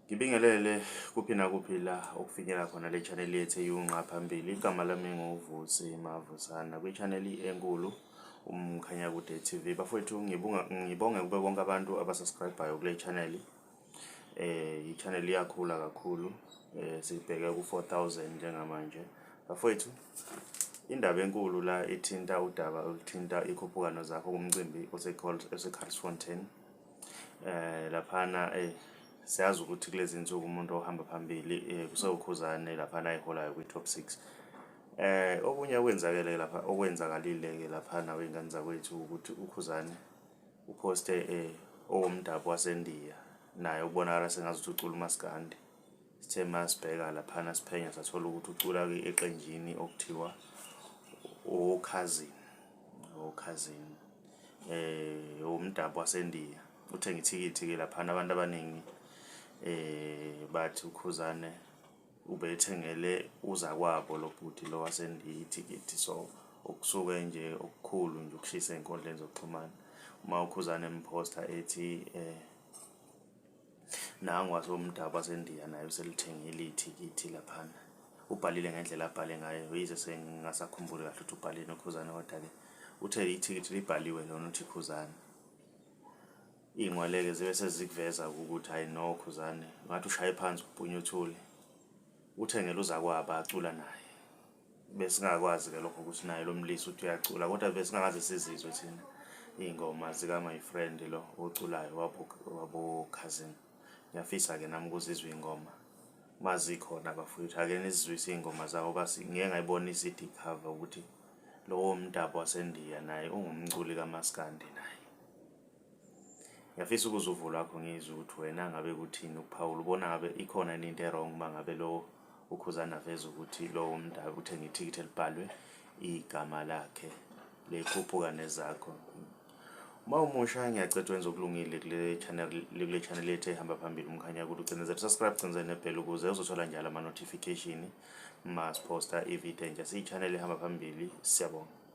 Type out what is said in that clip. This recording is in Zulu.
Ngibingelele kuphi nakuphi la okufinyela khona le channel yethu eyunqa phambili. Igama lami nguVusi Mavusana kwi-channel enkulu uMkhanyakude TV. Bafowethu ngibonga ngibonge kube bonke abantu abasubscribe-ayo kule channel. I-channel iyakhula kakhulu. Sibheke ku-4000 njengamanje. Bafowethu indaba enkulu la ithinta udaba oluthinta ikhuphukano zakho kumcimbi ose-Karlsfontein. Laphana siyazi ukuthi kulezi nsuku umuntu ohamba phambili kusewuKhuzane laphana ayiholayo kwi-top 6. Okunye okwenzakele lapha okwenzakalile ke laphana wey'ngane zakwethu ukuthi uKhuzane uphoste owomdabu waseNdiya naye ukubonakala sengazuthi ucula umaskandi. Sithe masibheka laphana siphenya sathola ukuthi ucula eqenjini okuthiwa okhazini okhazini umdabu waseNdiya. Uthenga ithikithi ke laphana abantu abaningi bathi uKhuzane ubethengele uzakwabo lo bhuti lo waseNdiya ithikithi, so okusuke nje okukhulu nje ukushisa ey'nkundleni zokuxhumana uma uKhuzane emphosta ethi nangu wasomdabu waseNdiya naye uselithengile ithikithi laphana. Ubhalile ngendlela abhale ngayo, yize sengingasakhumbuli kahle ukuthi ubhaleni uKhuzane, kodwa-ke uthe ithikithi libhaliwe lona uthi Khuzane. Iy'ngqwele-ke zibe sezikuveza ukuthi hhayi no Khuzane ngathi ushaye phansi ubhunya uthuli. Uthengele uzakwabo acula naye. Besingakwazi-ke lokho ukuthi naye lo mlisa uthi uyacula, kodwa besingakaze sizizwe thina iy'ngoma zika-my friend lo oculayo wabo cousin. Ngiyafisa-ke nami ukuzizwa iy'ngoma mazikhona bafowethu, ake nizizwise iy'ngoma zabo basi ngike ngayibona i-CD cover ukuthi lowo mdabu waseNdiya naye ungumculi kamaskandi naye. Ngiyafisa ukuzwa uvo lwakho ngizwe ukuthi wena ngabe kuthini ukuphawula, ubona ngabe ikhona yini into e-wrong uma ngabe lo uKhuzani aveza ukuthi lowo mdabu uthenge ithikithi elibhalwe igama lakhe lekhuphuka nezakho. Uma umusha ngiyacela wenze okulungile kule channel kule channel yethu ehamba phambili uMkhanyakude, ucindezele subscribe, ucindezele nebhele ukuze uzothola njalo ama-notification uma siphosta ividiyo entsha. Siyi-channel ehamba phambili, siyabonga.